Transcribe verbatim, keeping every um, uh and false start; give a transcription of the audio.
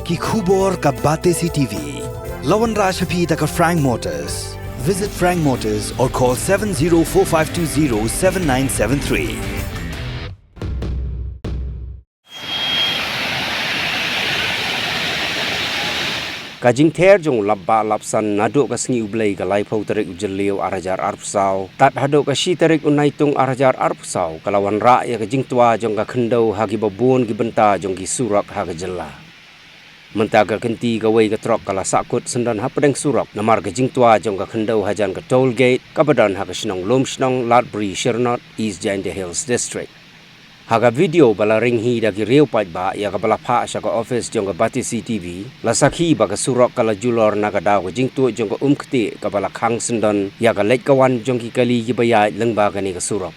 Ki khubor ka Batesi TV. La wanrah sha phi da ka Frank Motors. Visit Frank Motors or call seven zero four five two zero seven nine seven three. Ka jingther jong u lapbah lapsan naduh ka sngi U Blei ka laiphew tarik u Jylliew ar hajar arphew saw tad haduh ka shi tarik u Naitung ar hajar arphew saw ka la wanrah ïa ka jingtwa jong ka khyndew ha kiba bun ki bynta jong ki surok ha ka jylla. Mynta ka kynti kawei ka trok ka la sahkut syndon hapdeng surok namar ka jingtwa jong ka khyndew hajan ka toll gate kaba don ha ka shnong Lumshnong, Ladbri Shirnot, East Jaintia Hills District. Ha ka video ba la ring hi da ki riew paidbah ïa kaba la phah sha ka office jong ka Batesi TV, la sakhi ba ka surok ka la julor na ka daw ka jingtuid jong ka umktieh kaba la khang syndon ïa ka leit ka wan jong ki kali kiba ïaid lyngba kane ka surok.